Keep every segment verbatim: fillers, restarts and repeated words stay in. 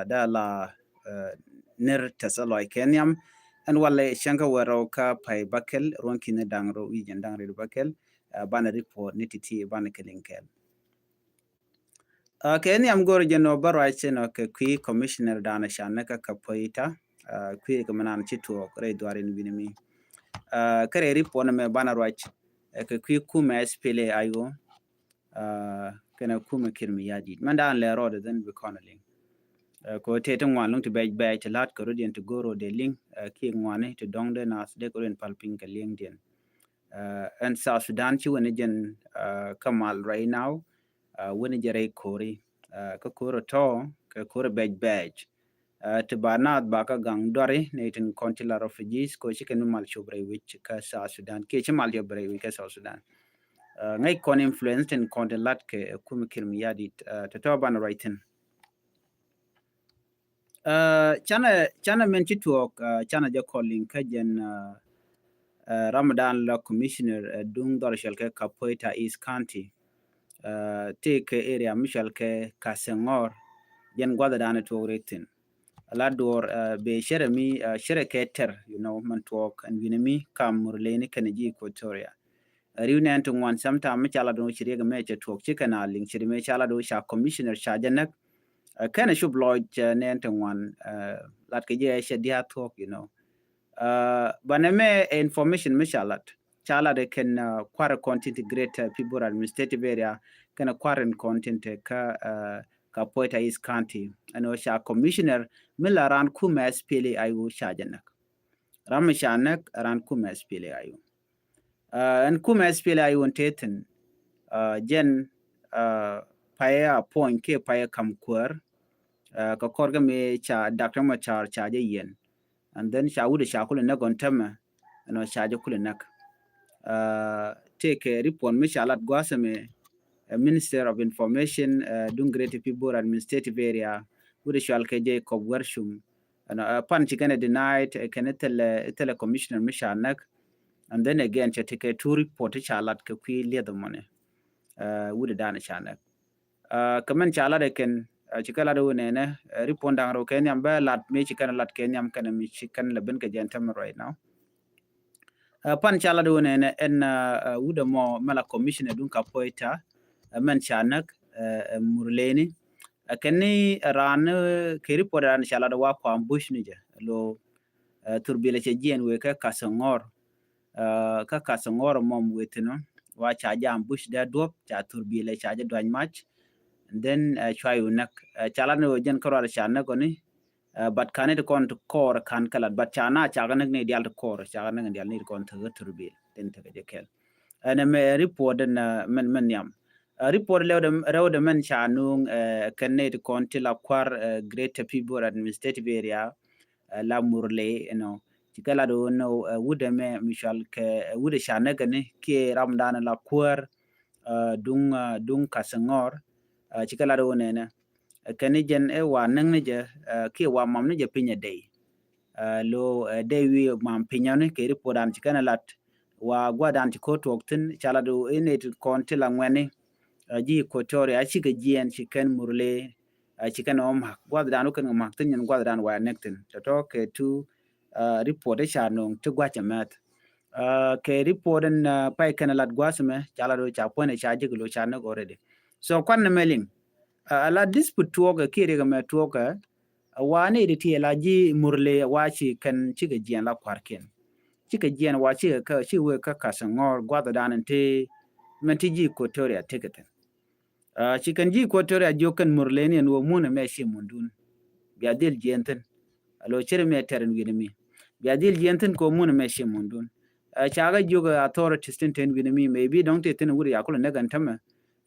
Dee la ner tɛth lɔc kɛ nhiam. Ɛn walɛ cäŋ kä wä rɛw kä pay bäkɛl ruɔ̱n ki̱n da̱ŋ rɛw wi̱c jɛn da̱ŋ rɛw bäkɛl. Banɛ report ni ti̱ti̱ banɛ kɛ liŋ kɛɛl. Kɛ nhiam go̱r jɛn ɔ bä ruac cin ɔ kɛ kui̱ commissioner danɛ can ni kä Kapoeta. Kui̱ kɛ mɛ nan ci tuɔɔk rɛy dhuaar in wi̱ni mi. Kä rɛy report ni mɛ banɛ ruac kɛ kui̱ kumɛ S P L A I O kɛnɛ kumɛ Kiir Mayardit. Mɛn daan lɛ rɔɔdɛ dhin bi kɔn liŋ. Kɛ tëë ti ŋuan luŋ ti bɛc bɛc ti la̱t kɛ rɔdiɛn ti go̱r rɔɔdɛ liŋ kiɛ ŋuani ti dɔŋdɛ nath dee kɛ rɔdiɛn pal piny kɛ liŋdiɛn. Ɛn South Sudan ci wen jɛn kä mal right now. Wen jɛ rɛy ko̱ri kä ko̱r tɔ kɛ ko̱r bɛc bɛc. Ti ba naath ba kä gaŋ duari ni tin kɔn ti la refugees ko ci kɛn mi mal cop rɛy wi̱c kä South Sudan kiɛ ci mal cop rɛy wi̱c kä South Sudan. Ŋäc kɔn influence tin kɔn ti lat kɛ kumɛ Kiir Mayardit tɔtɔ ban ruac thin. Canɛ canɛ min ci tuɔɔk canɛ jɛ kɔliŋ kä jɛn Ramadan la commissioner duŋ dhɔr cɛl kɛ Kapoeta East County. Ti kɛ area mi cɛl kɛ Kasengor jɛn guath dan tuɔɔk ri thin. La duɔr bɛ cɛrɛ mi cɛrɛ kɛ tɛr, you know, man tuɔɔk ɛn wi̱ni mi kam Murleni kɛn ji̱ Equatoria. Riw nɛn ti ŋuan sometime mi ca la duŋ ci riek mɛ cɛ tuɔɔk ci kɛn a liŋ ci ri mɛ ca la duŋ ca commissioner ca jɛ näk. Kɛn a cup lɔc nɛn ti ŋuan lat kɛ jɛ cɛ dia̱a̱ thuɔɔk, you know. Banɛ mɛ information mi ca lat ca lat kɛn kuarɛ kɔn tin ti Greater Pibor Administrative Area kɛn kuarɛ kɔn tin ti kä Kapoeta East County. Ɛn ɔ ca commissioner mi la ran kumɛ S P L A I O ca jɛ näk. Ram mi ca näk ran kumɛ S P L A I O. Ɛn kumɛ S P L A I O tëë thin jɛn payɛ a puɔny kiɛ payɛ kam kuäär. Kɛ kɔr kɛ mi ca Doctor Machar ca jɛ yɛn. And then ca wut ca kulɛ näk ɣɔn tämɛ ɛn ɔ ca jɛ kulɛ näk. Tëë kɛ report mi ca lat gua̱a̱th ɛmɛ Minister of Information duŋ Greater Pibor Administrative Area wut cual kɛ Jacob Wershum. Ɛn pan ci kɛn ɛ denied kɛn ithɛlɛ ithɛlɛ commissioner mi ca näk. And then again cɛ ti kɛ two report ca lat kɛ kui̱ lieth mɔni wut dan ca näk. Kɛ mɛn ca lat ɛ kɛn ci kɛ lat ɛ wä nɛnɛ report daŋ rɛw kɛ nhiam bɛ lat mi ci kɛn lat kɛ nhiam kɛn mi ci kɛn lɛ ben kɛ jɛn tämɛ right now. Pan ca lat ɛ wä nɛnɛ ɛn wut ɛmɔ mɛ la commissioner duŋ Kapoeta mɛn ca näk Murleni. Kɛn ni ran kɛ report ran ca lat ɛ wa kuam bush ni jɛ lo thurbilɛ cɛ jiɛn wee kɛ Kasengor. Kä Kasengor mɔm wee thin ɔ wa ca jɛ ambush dee duɔp ca thurbilɛ ca jɛ duany mac. And then cua yu näk ca lat ni wee jɛn kä rual ca näk ɔ ni. But kan it kɔn ti kɔɔr kan kɛ lat but ca na ca kɛ näk ni dial ti kɔɔr ca kɛ näk ni dial ni kɔn ti kɛ thurbil tin ti kɛ jɛ kɛl. Ɛn ɛmɛ report ɛn mɛn mɛn nhiam. Report rɛwdɛ mɛn ca nuŋ kɛn ni ti kɔn ti la kuar Greater Pibor Administrative Area. La Murle, you know, ci kɛ lat wä ni wut ɛmɛ mi cual kɛ wut ɛ ca näk kɛn kiɛ ram dan la kuäär duŋ duŋ Kasengor. Ci kɛ lat wä nɛnɛ kɛn ni jɛn ɛ wa näk ni jɛ kiɛ wa mam ni jɛ piny ɛ dɛy. Lo ɛ dɛy wi̱i̱ mam piny ɔ ni kɛ report dan ci kɛn ɛ lat wa gua̱dan ci ko̱ tuɔɔk thin ca lat wä in it kɔn ti la ŋuɛni. Ji̱ Equatoria cikɛ jiɛn ci kɛn Murle. Ci kɛn ɔ mak gua̱dan wä kɛn mak thin nyɛn gua̱dan wa näk thin tɔtɔ kɛ tu report ca no̱o̱ŋ ti gua̱cɛ mɛth. Kɛ report in pay kɛn lat gua̱cɛ mɛ ca lat wä ca puɔ̱nɛ ca jik lo ca näk already. So kuan ni mɛ liŋ a la dispute tuɔɔkɛ kiɛ riɛk mɛ tuɔɔkɛ. Wa ni di ti la ji̱ Murle wa ci kɛn cikɛ jiɛn la kuarkiɛn. Cikɛ jiɛn wa cikɛ kä ci wee kä Kasengor gua̱dhɛ dan in ti mɛn ti ji̱ Equatoria tikɛ thin. Ci kɛn ji̱ Equatoria jiök kɛn Murle ni ɛn wä mun ɛmɛ ci mundun. Bia dhil jiɛn thin. A lo cir ɛmɛ tɛr in wi̱n mi bia dhil jiɛn thin kɛ wä mun ɛmɛ ci mundun. Ca kɛ jiök authorities tin tin wi̱n mi maybe dɔ̱ŋ ti thin wut ya kulɛ näk ɛn tämɛ.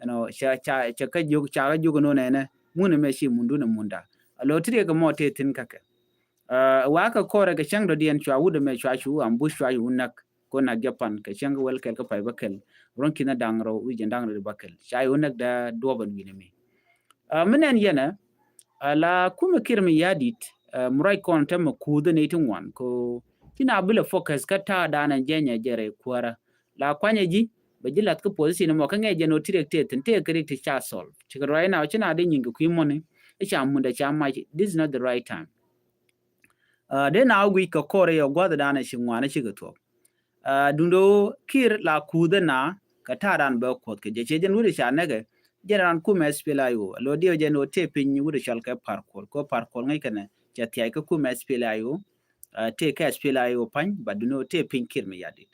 Ɛnɔ ca ca ca kä jiök ca kä jiök ɛnɔ nɛnɛ mun ɛmɛ ci mundun ɛ munda. A lo ti riɛk ɛmɔ ti thin kä kɛ. Wa kɛ kɔrɛ kɛ cäŋ dɔ̱diɛn cua wut ɛmɛ cua cu ambush cua cu näk. Ko nak Japan kɛ cäŋ kɛ wɛl kɛl kä pay bä kɛl. Ruɔ̱n ki̱n da̱ŋ rɛw wi̱c jɛn da̱ŋ rɛw bä kɛl ca cu näk da duɔp ɛn wi̱n ɛmi. Mi nɛn yɛnɛ a la kumɛ Kiir Mayardit mi ruac kɔn tämɛ kuuth ɛn iti ŋuan ko. Ci na bilɛ focus kä ta̱a̱ da̱a̱n ɛn jɛnyɛ jɛ rɛy kuäärä. La kuanyɛ ji̱ bɛ ji̱ lath kä position mɔ kä ŋɛc jɛn ɔ ti riɛk tëë thi̱n tëë kɛ riɛk ti ca solve. Cikɛ ruac na ɔ ci na dee nyin kɛ kui̱ mɔni. I̱ ca mundɛ ca mac, this is not the right time. Dee na wä guic kɛ kɔr i̱ ɔ gua̱th danɛ ci ŋuan i̱ cikɛ thuɔ̱k. Dundo Kiir la kuuth ɛ na kɛ ta̱a̱ dan bɛ kuɔth kɛ jɛ, ciɛ jɛn wut i̱ ca nɛkɛ. Jɛn ran kumɛ S P L A I O, lo diɛ jɛn wä tëë piny wut i̱ cɔl kɛ Par Kuol, kɛ Par Kuol ŋäc kɛnɛ cɛ thiac kɛ kumɛ S P L A I O. Tëë kɛ S P L A I O pa̱ny, but dundo tëë piny Kiir Mayardit.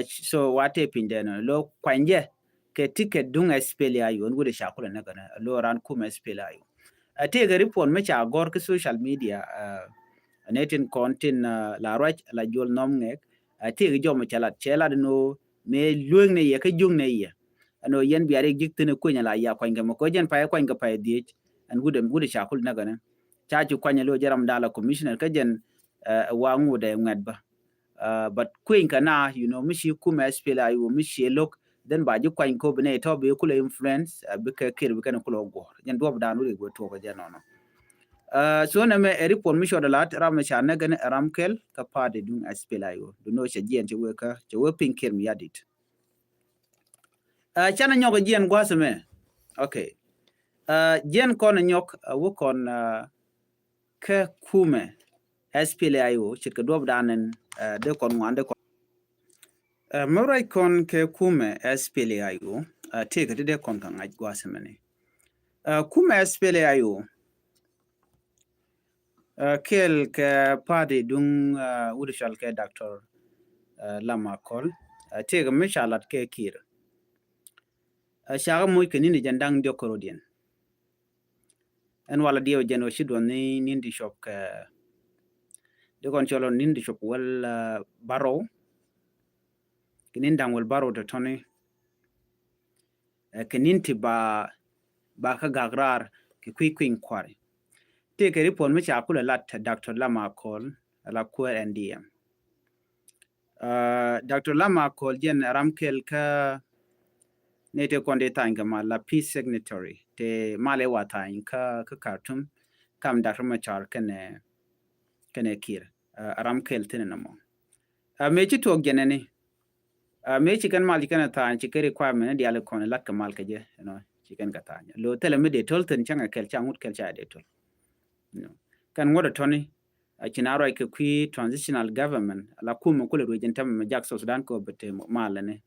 So wa tëë piny dɛn lo kuany jɛ kɛ ticket duŋ S P L A I O, ɛn wut i̱ ca kulɛ nɛkɛ nɛ lo ran kumɛ S P L A I O. Tëë kɛ report mi ca gɔr kä social media, nɛ tin kɔn tin la ruac la juɔl nhɔm ŋɛk. Tëë kɛ jɔm cɛ lat, cɛ lat ni ɣöö mëë lueŋ ni yɛ kä juŋ ni yɛ. Ɛn ɣöö yɛn bia rik ji̱k thi̱n kueny la ya kuany kɛ mɛ kɛ jɛn pay kuany kɛ pay dhiec. Ɛn wut i̱ ca kulɛ nɛkɛ nɛ ca ci kuany lo jɛ ram da̱a̱ la commissioner kä jɛn wa ŋut ɛ ŋuɛt bä. But kueny kɛ na, you know, mi ci kumɛ S P L A I O mi ci lo̱k, then ba ji̱ kuany kop bi nɛ tɔ̱ bi kulɛ influence, bikɛ Kiir bikɛ ni kulɛ guɔ̱r. Jɛn duɔp dan wut i̱ guɛ tuɔk jɛ nɔnɔ. So nɛ mɛ ɛ report mi cɔt lat ram mi ca nɛ gɛn ɛ ram kɛl kä party duŋ S P L A I O. Duno cɛ jiɛn cɛ wee kä cɛ wee piny Kiir Mayardit. Canɛ nyɔk jiɛn gua̱th mɛ. Okay. Jiɛn kɔn nyɔk wä kɔn kɛ kumɛ S P L A I O ce̱tkɛ duɔp danɛn dee kɔn ŋuan dee kɔn. Mɛ ruac kɔn kɛ kumɛ S P L A I O tëëkɛ ti dee kɔn kɛ ŋa̱c gua̱a̱th mɛni. Kumɛ S P L A I O kɛl kɛ party duŋ wut cɔal kɛ Doctor Lam Akol tëëkɛ mi ca lat kɛ Kiir. Cakɛ moc kɛ ni̱n di jɛn da̱ŋ diɔk kärɔ̱diɛn. Ɛn walɛ diɛw jɛn ɣöö ci duɔth ni ni̱n ti cuɔp kɛ di kɔn cɔl ni̱n ti cuɔp wäl bärɔw. Kɛ ni̱n da̱ŋ wäl bärɔw tɔ̱tɔ̱ni. Kɛ ni̱n ti ba ba kä gak raar kɛ kui̱ kui̱ny kua̱ri. Tëëkɛ report mi ca kulɛ lat Doctor Lam Akol ala kuäär N D M. Doctor Lam Akol jɛn ram kɛl kä ni te kɔn di thany kɛ mal la peace signatory te mal iwa thany kä kä Khartoum kam Doctor Machar kɛnɛ kɛnɛ Kiir. Ram kɛl thin nɔmɔ. Mëë ci tuɔk jɛn ɛni mëë ci kɛn mal ci kɛn thany ci kɛ requirement ni diali kɔn lat kɛ mal kɛ jɛ, you know, ci kɛn kɛ thany lo thilɛ mi dee tol thin cäŋ kɛl ca ŋut kɛl ca dee tol. Kɛn ŋuɔ̱t ɛ tɔni a ci na ruac kɛ kui̱ transitional government la kumɛ kulɛ ruec in tämɛ mi jak South Sudan kɛ bɛ te malɛ ni.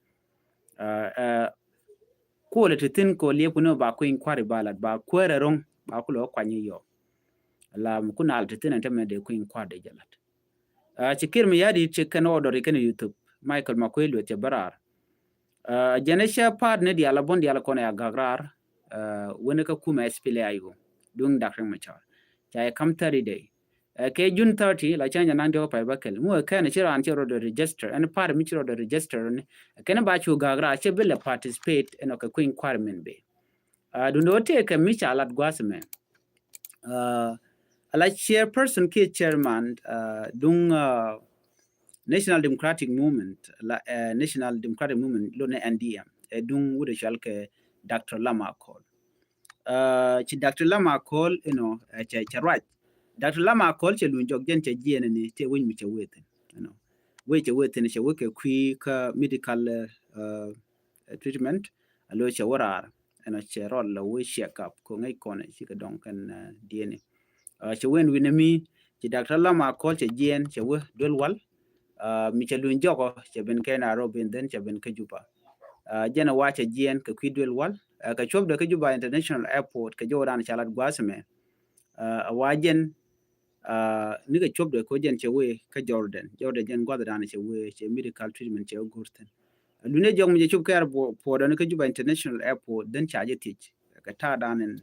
Kulɛ ti thin kɛ liep kuni ba kui̱ny kua̱ri ba lat ba kuäärɛ ro̱ŋ ba kulɛ wä kuany yɔ. La mi kun al ti thin in tämɛ dee kui̱ny kua̱r dee jɛ lat. Ci Kiir Mayardit ci kɛn order kɛn YouTube Michael Makuei Lueth cɛ bä raar. Jɛn cɛ part ni dial a bun dial kɔn ya gak raar. Wini kä kumɛ S P L A I O duŋ Doctor Machar. Ca yɛ kam thirty day. Kɛ June thirty la cäŋ jɛ naŋ diɔk pay bä kɛl ŋu kɛn ci raan ci rɔdɔ register ɛn part mi ci rɔdɔ register ni. Kɛn ba cu gak raar ci bi lɛ participate ɛn ɔ kɛ kui̱ny kua̱r min bi. Dundo tëëkɛ mi ca lat gua̱a̱th mɛ. Ala chairperson kiɛ chairman duŋ National Democratic Movement la National Democratic Movement lo ni N D M ɛ duŋ wut ɛ cɔal kɛ Doctor Lam Akol. Ci Doctor Lam Akol, you know, cɛ cɛ ruac. Doctor Lam Akol cɛ luny jɔk jɛn cɛ jiɛn ni tëë wec mi cɛ wethin, you know, wec cɛ wethin cɛ wek kɛ kui̱ kä medical treatment. Alo cɛ wä raar ɛn ɔ cɛ rɔl la wä check up ko ŋäc kɔn cikɛ dɔŋ kɛn dieni. Cɛ wen wi̱n mi ci Doctor Lam Akol cɛ jiɛn cɛ wä duel wal. Mi cɛ luny jɔkɔ cɛ ben kɛ Nairobi and then cɛ ben kä Juba. Jɛn wa cɛ jiɛn kɛ kui̱ duel wal kɛ cuɔpdɛ kä Juba International Airport kɛ jɔwdan ca lat gua̱a̱th mɛ. A wa jɛn ni kɛ cuɔpdɛ ko jɛn cɛ wee kä Jordan. Jordan jɛn gua̱a̱th dan cɛ wee cɛ medical treatment cɛ wä go̱r thin. Luni jɔk mi jɛ cop kɛ airport dɔni kä Juba International Airport then ca jɛ thiec kɛ ta̱a̱ dan in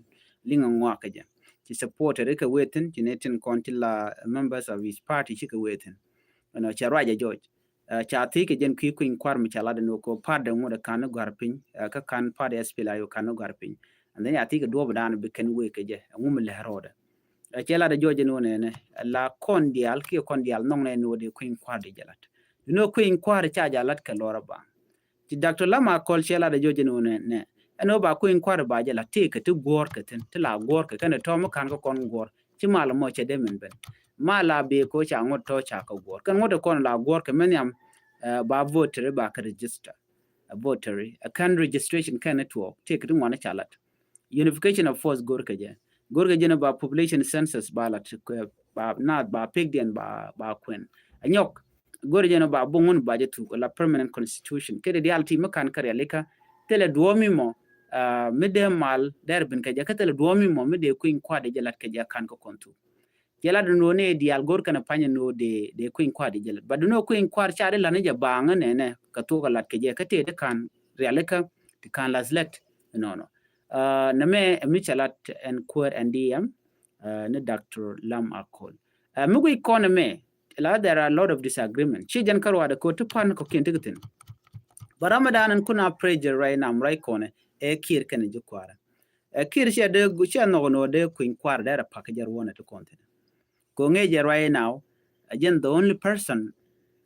liŋ a ŋɔak kɛ jɛ. Ci supporter kɛ wethin ci ne tin kɔn ti la members of his party ci kɛ wethin. Ɛnɔ cɛ ruac a jɔc. Ca thiec kɛ jɛn kui̱ kui̱ny kua̱r mi ca lat ɛn wä kɛ part dɛ ŋut ɛ kan ni gɔ̱a̱r piny kä kan part S P L A I O kan ni gɔ̱a̱r piny. And then ca thiec kɛ duɔp dan bi kɛn wee kɛ jɛ ɛŋu mi lɛ rɔɔdɛ. Cɛ lat a jɔc ɛn wä nɛnɛ la kɔn diaal kiɛ kɔn diaal nhɔŋ nɛ ɛn wä dee kui̱ny kua̱r di jɛ lat. You know kui̱ny kua̱r ca jɛ lat kɛ lɔr a ba. Ci Doctor Lam Akol cɛ lat a jɔc ɛn wä nɛ nɛ ɛn wä ba kui̱ny kua̱r ba jɛ lat ti kɛ ti guɔ̱ɔ̱r kɛ thin ti la guɔ̱ɔ̱r kɛ kɛn tɔ̱ mi ka̱n kä kɔn guɔ̱ɔ̱r. Ci mal mɔ cɛ dee min ben mal a bee ko ca ŋuɔ̱t tɔ̱ ca kɛ guɔ̱ɔ̱r kɛn ŋuɔ̱t kɔn la guɔ̱ɔ̱r kɛ mɛ nhiam. Ba voter ba kɛ register a voter a kɛn registration kɛn ni tuɔɔk ti kɛ ti ŋuɔ̱n ca lat. Unification of force go̱r kɛ jɛ. Go̱rkɛ jɛn ba population census ba la ti kɛ, ba naath ba pekdiɛn ba, ba kuɛn. Ɛ nyɔk, go̱rkɛ jɛn ba buŋun ba jɛ thuk la permanent constitution. Kɛ di dial ti mi kan kɛ rialikä, thilɛ duɔ̱ɔ̱mi mɔ, ah, mi dee mal dɛr bin kɛ jɛ, kä thilɛ duɔ̱ɔ̱mi mɔ mi dee kui̱ny kua̱r dee jɛ lat kɛ jɛ kan kɛ kɔn thuk. Cɛ lat ni wä ni diaal go̱r kɛn pany ni wä dee, dee kui̱ny kua̱r di jɛ lat. But ni wä kui̱ny kua̱r ca di lat ni jɛ baaŋ nɛnɛ kɛ thok kɛ lat kɛ jɛ kä tëë di kan rialikä ti kan las lɛt nɔnɔ. Ah, nɛ mɛ mi cɛ lat ɛn kuäär N D M, ah, ni Doctor Lam Akol. Ah, mi guic kɔn mɛ la there are a lot of disagreement. Ci jɛn kä ruaadɛ kɛ wä ti pan kɔ kiɛn ti kɛ thin. But ram mi daan ɛn kun a pressure right now, right kɔn ɛ Kiir kɛn ji̱ kua̱rä. Ɛ Kiir cɛ dee, cɛ nhɔk ni wä dee kui̱ny kua̱r dee rɛ pak jɛ ruɔ̱n ɛ ti kɔn thin. Kɛ ŋee jɛ right now, ɛ jɛn the only person,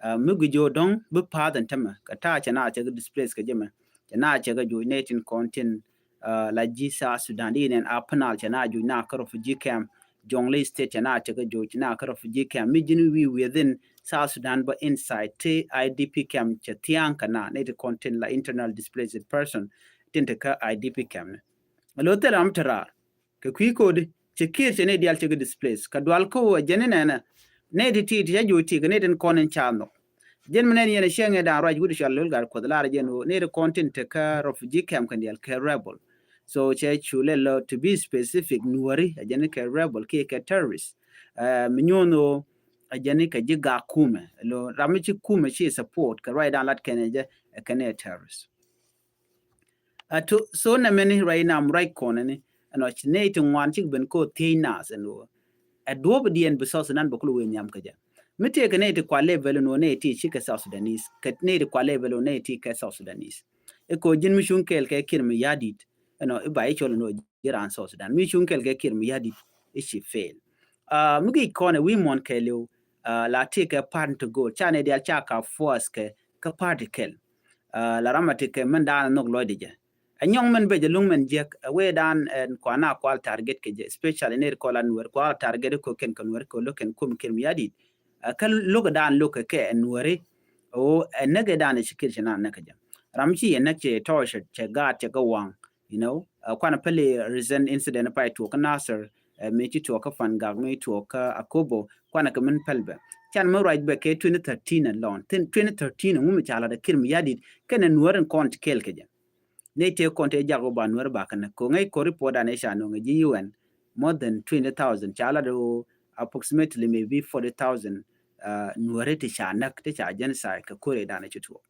ah, mi gui ji̱ wä dɔ̱ŋ bi pa̱a̱th ɛn tämɛ kɛ ta̱a̱ cɛ na cɛ kɛ displace kɛ jɛ mɛ. Cɛ na cɛ kɛ joc nɛ tin kɔn tin, ah, la ji̱ South Sudan di nɛn a penal cɛ na joc na kä refugee camp. Jonglei State cɛ na cɛ kɛ joc na kä refugee camp. Mi ji̱n wi̱i̱ within South Sudan bä inside ti I D P camp cɛ thia̱a̱ŋ kɛ na nɛ ti kɔn tin la internal displaced person tin ti kä I D P camp ni. Ɛ lo̱ thilɛ ram te raar. Kɛ kui̱ kodi cɛ Kiir cɛ ni dial cɛ kɛ displace. Kɛ dual kä wä jɛn ni nɛnɛ. Nɛ ti ti ti cɛ joc ti kɛ ni tin kɔn in ca nhɔk. Jɛn mi nɛn yɛn cɛ ŋɛ dan ruac wut cɔal Lol Gatkuoth lar jɛn wä ni ti kɔn tin te kä refugee camp kɛn dial kɛ rebel. So cɛ cu lɛ lɔ to be specific Nuɔri ɛ jɛn ni kɛ rebel kiɛ kɛ terrorist. Eh, mi nyuɔn wä ɛ jɛn ni kɛ ji̱ gak kumɛ. Lo ram mi ci kumɛ ci support kɛ ruac dan lat kɛn jɛ ɛ kɛn ɛ terrorist. A to, so nɛ mɛni right now, right kɔnɛ ni ɛn ɔ ci nɛy ti ŋuan cik ben ko thiec naath ɛn ɣöö ɛ duɔ̱p diɛn bi South Sudan bɛ kul wee nhiam kɛ jɛ. Mi tëë kɛ nɛy ti kua level ɛn ɣöö nɛy ti ci kɛ South Sudanese, kɛ nɛy ti kua level ɛn ɣöö nɛy ti kɛ South Sudanese. Ɛ ko ji̱n mi cuŋ kɛɛl kɛ Kiir Mayardit ɛn ɔ i̱ ba i̱ cɔl ɛn ɣöö ji̱ raan South Sudan mi cuŋ kɛɛl kɛ Kiir Mayardit i̱ ci fail. Ah, mi gic kɔnɛ wi̱i̱ muɔ̱n kɛɛliw, ah, la tëë kɛ party to go ca nɛy dial ca ka force kɛ kä party kɛl. Ah, la ram a ti kɛ mɛn daan nhɔk lɔcdɛ jɛ. Ɛ nyɔŋ mɛn bɛ jɛ luŋ mɛn jiɛk ɛ wee daan ɛn kuan a kual target kɛ jɛ, especially nɛy ti kɔl a Nuɛr kual target ko kɛn kɛ Nuɛr kɛ lo̱k kɛn kum Kiir Mayardit. Ɛ kä lo̱k daan lo̱k kɛ kɛ ɛ Nuɛri. O ɛ näk ɛ daan ɛ ci Kiir cɛ na näk kɛ jɛ. Ram ci yɛ näk cɛ tɔɔcɛ cɛ gaat cɛ kɛ waŋ. You know, ɛ kuan pɛli recent incident pa ituɔk kä Nasir, ɛ mi ci tuɔk kä Fangak mi tuɔk kä Akobo kuan kɛ min pɛl bɛ. Can mi ruac bɛ kɛ twenty thirteen alone. Thin twenty thirteen ŋu mi ca lat ɛ Kiir Mayardit kɛn ɛ Nuɛr in kɔn ti kɛɛl kɛ jɛ. Nɛy tëë kɔn tëë jak wä ba Nuɛr ba kɛ näk. Ko̱ ŋäc kɔ report dan ëë ca nöŋ ɛ ji̱ U N, more than twenty thousand ca lat ɛ ɣöö approximately maybe forty thousand, ah, Nuɛri ti ca näk ti ca genocide kɛ ko̱r ëë dan ëë ci tuɔɔk.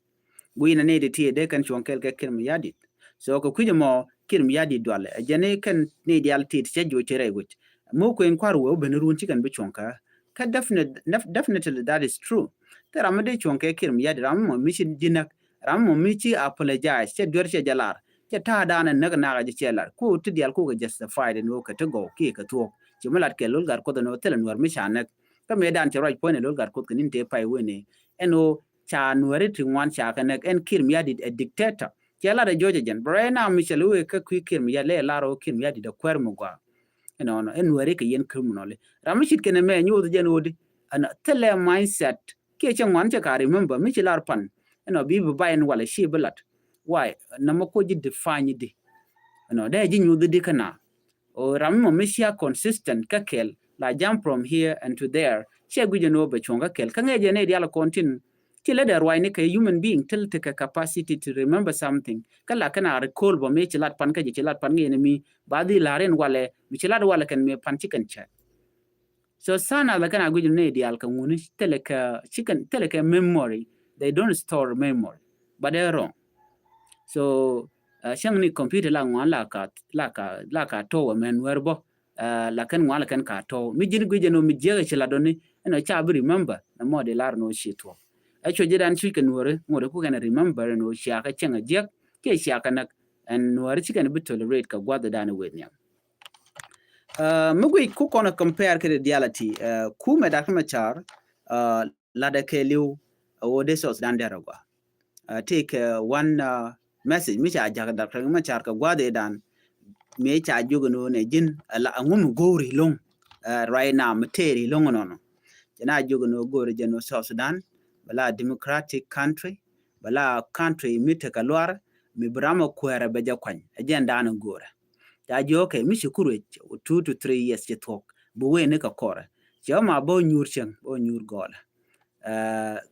Gui̱n ɛ nɛy ti ti ɛ dee kɛn cuɔ̱ŋ kɛɛl kɛ Kiir Mayardit. So kɛ kui̱c ɛmɔ Kiir Mayardit dualɛ ɛ jɛn ɛ kɛn nɛy diaal ti ti cɛ joc ti rɛy wec. Mo̱o̱ kuën kua̱r wee wä ben run ci kɛn bi cuɔ̱ŋ kä. Kä definite-, def-, definitely that is true. Thil ram mi dee cuɔ̱ŋ kɛ Kiir Mayardit ram mɔ mi ci ji̱ näk, ram mɔ mi ci apologize, cɛ duer cɛ jɛ lar, cɛ ta̱a̱ daanɛ näk nakä jɛ cɛ lar. Ku ti diaal ku kɛ justified ɛn ɣöö kɛ ti gɔw kiɛ kɛ thuɔ̱k. Ci mi lat kɛ Lol Gatkuoth ɛn ɣöö thilɛ Nuɛr mi ca näk. Kä mëë dan cɛ ruac puɔ̱ny ɛ Lol Gatkuoth kɛ ni̱n tëë pay wen ɛ ɛn ɣöö ca Nuɛri ti ŋuan ca kɛ näk ɛn Kiir Mayardit ɛ dictator. Cɛ lat ɛ jɔc ɛ jɛn. But right now mi cɛ lo̱k wee kä kui̱ Kiir Mayardit lɛ lar ɣöö Kiir Mayardit ɛ kuäär mi gɔaa. Ɛnɔnɔ ɛn Nuɛri kɛ yɛn criminal. Ram mi cit kɛn ɛmɛ nyoth jɛn ɣöö di ɛn thilɛ mindset kiɛ cɛ ŋuan cɛ ka remember mi ci lar pan. Ɛnɔ bi bi ba ɛn walɛ ci bi lat. Why? Nɔmɔ kuɔ ji̱ define di. Ɛnɔ dee ji̱ nyoth di kä na. O ram mɔ mi cia consistent kä kɛl la jump from here and to there. Ciɛ guic ɛn ɣöö bɛ cuɔ̱ŋ kä kɛl kä ŋäc jɛ nɛy diaal kɔn tin. Ci lɛ dee ruacni kɛ human being thil tekɛ capacity to remember something. Kä la kɛn a recall bä mi ci lat pan kä jɛ ci lat pan kä yɛn mi ba dhil la̱r in walɛ mi ci lat walɛ kɛn mi pan ci kɛn cɛ. So sana la kɛn a guic ni diaal kɛ ŋuni thilɛ kɛ ci kɛn thilɛ kɛ memory. They don't store memory. But they're wrong. So, uh, cäŋ ni computer la ŋuan la ka, la ka, la ka tɔw mɛn wɛr bɔ. Uh, la kɛn ŋuan la kɛn ka tɔw. Mi ji̱n guic jɛ nɔ mi jiɛk ci la dɔni ɛnɔ ca bi remember. Nɛ mɔ di lar nɔ ci tuɔ. Ɛ cuɛ ji̱ dan cuc kɛ Nuɔri ŋuɔri ku kɛn remember nɔ cia kɛ cäŋ a jiɛk kiɛ cia kɛ näk. Ɛn Nuɔri ci kɛn bi tolerate kɛ guath dan wet niam. Uh, mi guic ku kɔn compare kɛ reality, uh, kumɛ Doctor Machar, uh, ladɛ kɛ liw, uh, wä dee South Sudan dɛr agua. Uh, take, uh, one, uh, message mi ca jak Doctor Machar kɛ guath dan mi ca jog ni wä nɛ ji̱n, uh, la aŋu mi go̱o̱ri loŋ, uh, right now mi teri loŋ nɔnɔ. Cɛ na jog ni wä go̱o̱ri jɛ ni wä South Sudan bɛ la democratic country, bɛ la country mi tekɛ luar mi bi ram a kuɛɛrɛ bɛ jɛ kuany. Ɛ jɛn dan go̱o̱rɛ. Ca jiök, okay, mi ci kur wec two to three years ci thuɔ̱k bi wee ni kɛ kɔrɛ. Cɛ ma bä nyuur cieŋ bä nyuur gɔɔlɛ.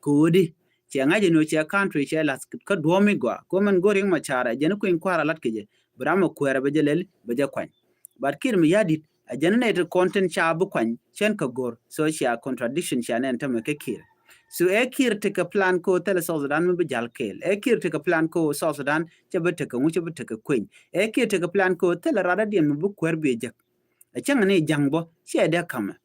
Kɛ ɣöö di cɛ ŋa̱c ɛn ɣöö cɛ country cɛ lath kä duɔ̱ɔ̱m mi gɔaa. Kɛ ɣöö mɛn go̱r Riek Machar ɛ jɛn kui̱ny kua̱r a lat kɛ jɛ bi ram ɛ kuɛɛrɛ bɛ jɛ lɛl bɛ jɛ kuany. But Kiir Mayardit ɛ jɛn nɛy ti kɔn tin ca bi kuany cɛn kɛ go̱r. So cia contradiction cia nɛn tämɛ kɛ Kiir. So ɛ Kiir tekɛ plan kɛ ɣöö thilɛ South Sudan mi bi jal kɛɛl. Ɛ Kiir tekɛ plan kɛ ɣöö South Sudan cɛ bi tekɛ ŋu cɛ bi tekɛ kueny. Ɛ Kiir tekɛ plan kɛ ɣöö thilɛ radadiɛn mi bi kuɛɛr bi jek. Ɛ cäŋ ni ja̱ŋ bä ciɛ dee ka̱mɛ.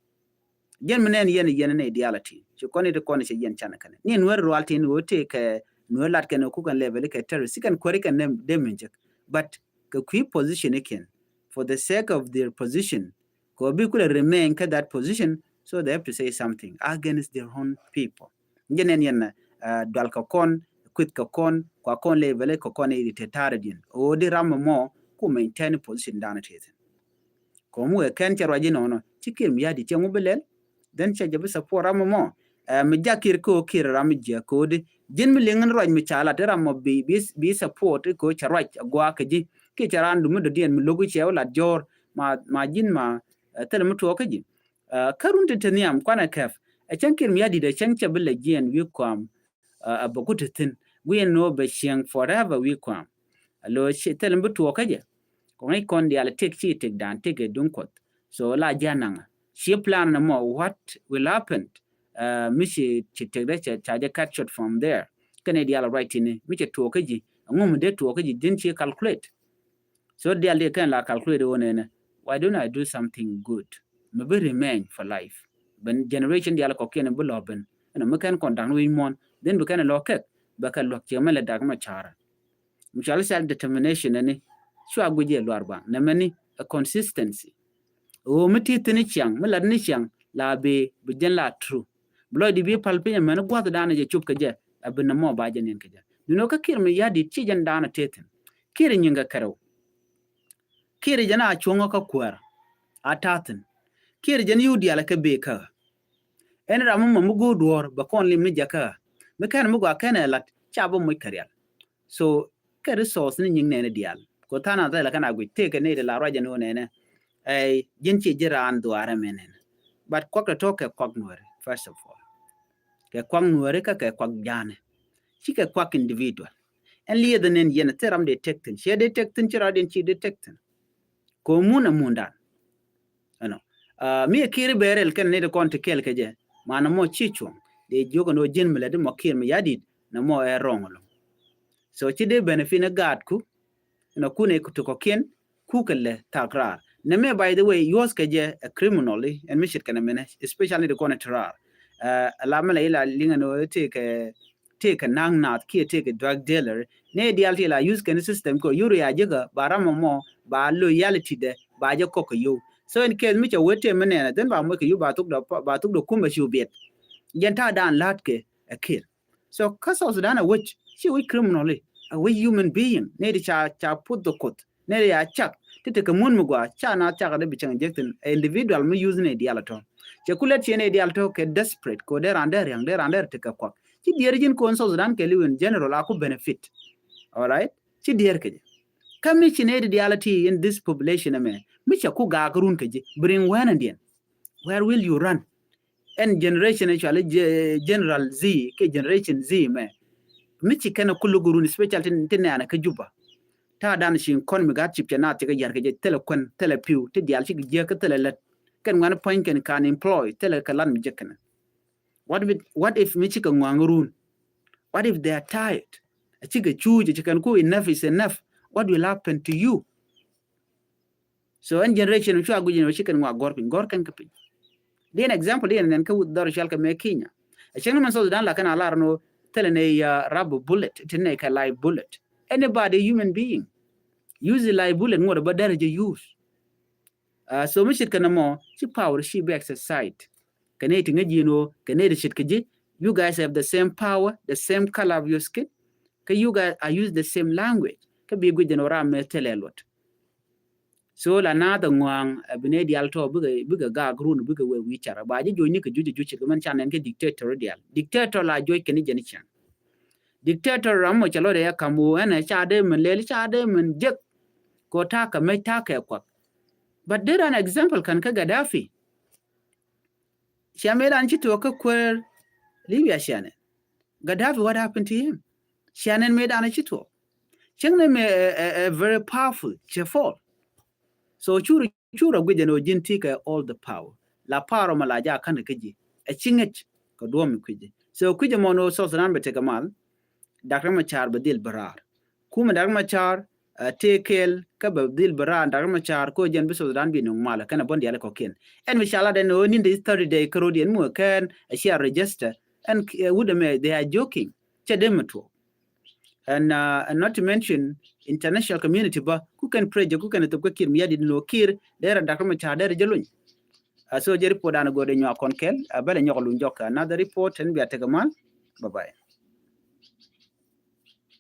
Jɛn mi nɛn yɛn yɛn ni diaal a ti ci kɔn it kɔn cɛ yɛn canɛ kɛnɛ ni nuɛr rual tin ɣöö tëë kɛ nuɛr lat kɛn kukɛn level kɛ terrorist kɛn kuɛri kɛn dem in jek. But kɛ kui̱ position ikiɛn for the sake of their position kɛ bi kulɛ remain kɛ that position, so they have to say something against their own people. Jɛn nɛn yɛn dual kɛ kɔn kuith kɛ kɔn kua kɔn level kɛ kɔn it te ta̱rɛ diɛn ɣöö di ram mɔ ku maintain position dan a ti thin. Kɔm wee kɛn cɛ ruac inɔnɔ ci Kiir Mayardit cɛ ŋu bi lɛl. Then cɛ jɛ bi support ram mɔ. Ɛ mi jak Kiir kɛ ɣöö Kiir ram mi jiɛ kɛ ɣöö di ji̱n mi liŋ in ruac mi ca lat in ram mɔ bi bi support kɛ ɣöö cɛ ruac a gua̱a̱k kɛ ji̱. Kiɛ cɛ raan dumi dɔ̱diɛn mi lo̱k i̱ cɛ wä lat jɔ̱ɔ̱r ma ma ji̱n ma thilɛ mi tuɔɔk kä ji̱. Kä run ti te nhiam kuanɛ kɛp ɛ cäŋ Kiir Mayardit ɛ cäŋ cɛ bi lɛ jiɛn wi̱i̱ kuam. A bä ku te thi̱n wi̱i̱ ɛn nɔ bɛ cieŋ forever wi̱i̱ kuam. A lo thilɛ mi bi tuɔɔk kä jɛ. Kɔŋ i̱ kɔn diaal tek ci tek dan tek ɛ duŋ Kuɔth. So la ji̱ anaŋa ci plan ni mɔ what will happen. Mi ci ci tek dee ca jɛ cut short from there. Kɛn i̱ diaal ruac tini mi ci tuɔɔk kä ji̱. Ŋum dee tuɔɔk kä ji̱ din ci calculate. So diaal di kɛn la calculate wä nɛnɛ. Why don't I do something good? Mi bi remain for life. Bɛn generation diaal kɔkiɛn bi lɔ ben. Ɛn mi kɛn kɔn da̱ŋ wi̱i̱ muɔ̱n. Then bi kɛn lɔ kɛk bɛ kɛ luäk ciɛ mɛ lɛ dak mɛ ca̱rä. Mi cɔal self determination ɛni cua guic yɛ luar baŋ nɛ mɛni a consistency. Ɣöö mi ti thi̱n i̱ ciaŋ mi lat ni ciaŋ la bi bi jɛn la true. Bi lɔcdi bi pal piny ɛmɛn i̱ gua̱thdan jɛ cop kɛ jɛ a bi nɛ mɔ ba jɛ niɛn kɛ jɛ. Duno kä Kiir Mayardit ci jɛn daanɔ tëë thi̱n. Kiir nyiŋ kɛ kɛrɛw. Kiir jɛn a cuɔ̱ŋä kä kuäär a ta̱thi̱n. Kiir jɛn yio̱w diaal kɛ bëë kä. Ɛn ram mi mɔ mi go̱o̱r duɔ̱ɔ̱r bɛ kɔn lim ni jɛ kä. Mi kɛn mi gɔaa kɛn ɛ lat ca bä moc kɛ rial. So kɛ resource ni nyiŋ nɛɛni diaal. Ko tha̱a̱n a thɛlɛ kɛn a guic tëëkɛ nɛy ti la ruac ɛn ɣöö nɛɛnɛ. Ɛy ji̱n ci ji̱ raan dhuaarɛ mɛ nɛɛnɛ. But kuak tɔ̱tɔ̱ kɛ kuak nuääri first of all. Kɛ kuak nuääri kä kɛ kuak ja̱a̱nɛ. Ci kɛ kuak individual. Ɛn lieth ɛn ɛn yɛn thil ram dee tek thi̱n ciɛ dee tek thi̱n ci rɔɔdiɛn ci dee tek thi̱n. Ko mun a mundan. Ɛnɔ mi ɛ Kiir bɛ rɛl kɛn ni ti kɔn ti kɛl kɛ jɛ. Ma nɛ mɔ ci cuɔ̱ŋ dee jiök ɛn ɣöö ji̱n mi lɛ di mɔ Kiir Mayardit nɛ mɔ ɛ rɔŋ ɛlɔ̱ŋ. So ci dee benefit ni gaatku. Ɛnɔ kun ɛ ti kɔ̱kiɛn kukɛ lɛ thak raar. Nɛ mɛ by the way yuɔ̱th kɛ jɛ ɛ criminally ɛn mi ce̱tkɛ nɛ mɛnɛ especially ni ti kɔn ɛ ti raar. Ɛ la mɛ lɛ ila liŋ ɛn ɣöö tëëkɛ tëëkɛ na̱ŋ naath kiɛ tëëkɛ drug dealer. Nɛ diaal ti la use kɛn system kɛ yur ya jikä ba ram mɔ ba loyalty dɛ ba jɛ kɔk kɛ yow. So in case mi cɛ wee tëë mi nɛɛnɛ then ba moc kɛ yow ba thuk dɔ ba thuk dɔ kum bɛ ci wä biɛt. Jɛn ta̱a̱ dan la̱t kɛ ɛ Kiir. So kä South Sudan a wec ci wec criminally a wec human being nɛ di ca ca put the court. Nɛ ya cak ti tekɛ mun mi gua ca na cak de bi cɛŋ jek thin individual mi use nɛ dial tɔ. Cɛ ku lɛt ciɛ nɛ dial tɔ kɛ desperate ko de ran de riaŋ de ran de tekɛ kuak. Ci diɛr jin kon South Sudan kɛ liw in general a ku benefit. Alright. Ci diɛr kɛ jɛ. Kä mi ci nɛ di dial ti in this population mɛ mi cɛ ku gaak run kɛ jɛ bring wɛn and diɛn. Where will you run? Ɛn generation actually general Z kɛ generation Z mɛ mi ci kɛn a kuluk run special ti nɛɛnɛ kä Juba. Ta̱a̱ dan ci kɔn mi gat cip cɛ na ti kɛ yar kɛ jɛ thilɛ kuɛn thilɛ piw ti dial ci kɛ jiäk kä thilɛ lät kɛn ŋuan puɔ̱ny kɛn kan employ thilɛ kɛ lan mi jɛ kɛn. What if, what if mi ci kɛ ŋuaŋ run? What if they are tired? A ci kɛ cuuc a ci kɛn ku enough is enough. What will happen to you? So ɛn generation mi cua guic ɛn ɣöö ci kɛn ŋuak gɔ̱r piny gɔ̱r kɛn kä piny. Di ɛn example di ɛn nɛn kä dhɔr cual kɛ mɛ Kenya. Ɛ cieŋ ni mɛn South Sudan la kɛn a lar ɛn ɣöö thilɛ nɛ ya rubber bullet ti nɛ kɛ live bullet. Anybody human being use live bullet ŋuɔt bä dɛr jɛ use. So mi ce̱tkɛ nɛ mɔ ci power ci bɛ exercise. Kɛ nɛ ti ŋäc ji̱n ɣöö kɛ nɛ ti ce̱tkɛ ji̱. You guys have the same power, the same color of your skin. Kä you guys are use the same language. Kä bi guic jɛn ɣöö ram mɛ thilɛ luɔt. So la naath a ŋɔaŋ a bi nɛ dial tɔ bikɛ bikɛ gaak run bikɛ wee wi̱i̱ carɛ ba ji̱ jo̱c ni kɛ juc a juc kɛ mɛn ca nɛn kɛ dictator dial. Dictator la jo̱c kɛn i̱ jɛn i̱ ciaŋ. Dictator ram mɔ cɛ lɔt ɛ kam ɣöö ɛn ɛ ca dee mɛn lɛl ca dee mɛn jek. Kɛ ɣöö ta̱a̱ kɛ mec, ta̱a̱ kɛ kuak. But dee ran example kɛn kä Gaddafi. Cia mëë dan ci tuɔɔk kä kuäär Libya cianɛ. Gaddafi, what happened to him? Cianɛ mëë dan ci tuɔɔk. Cieŋ ni mëë, eh, eh, eh, very powerful, cɛ fall. So cur, cur a guic ɛn ɣöö ji̱n ti kɛ all the power. La power mɔ la jaa ka̱n kɛ ji̱. Ɛ ci ŋäc kɛ duɔ̱ɔ̱p mi kui̱ci. So kui̱ci mɔ ni ɣöö South Sudan bɛ tekɛ mal. Doctor Machar bɛ dhil bɛ raar. Kumɛ Doctor Machar, uh, tëë kɛɛl kä bɛ dhil bɛ raar Doctor Machar kɛ ɣöö jɛn bi South Sudan bi nuŋ mal kɛnɛ bä diaal kɔ̱kiɛn. Ɛn mi ca lat ɛn ɣöö ni̱n dee thirty day kä ro̱diɛn muɔ kɛn ɛ cia register. Ɛn, uh, wut ɛmɛ they are joking. Cɛ dee mɛ tuɔɔk. And, uh, and not to mention international community bä ku kɛn pressure ku kɛn thop kä Kiir Mayardit ni ɣöö Kiir derɛ Doctor Machar derɛ jɛ luny. Uh, so jɛ report dan go̱o̱r dee nyuak kɔn kɛl, uh, bɛ lɛ nyɔk luny jɔk another report ɛn bia tekɛ mal. Bye bye.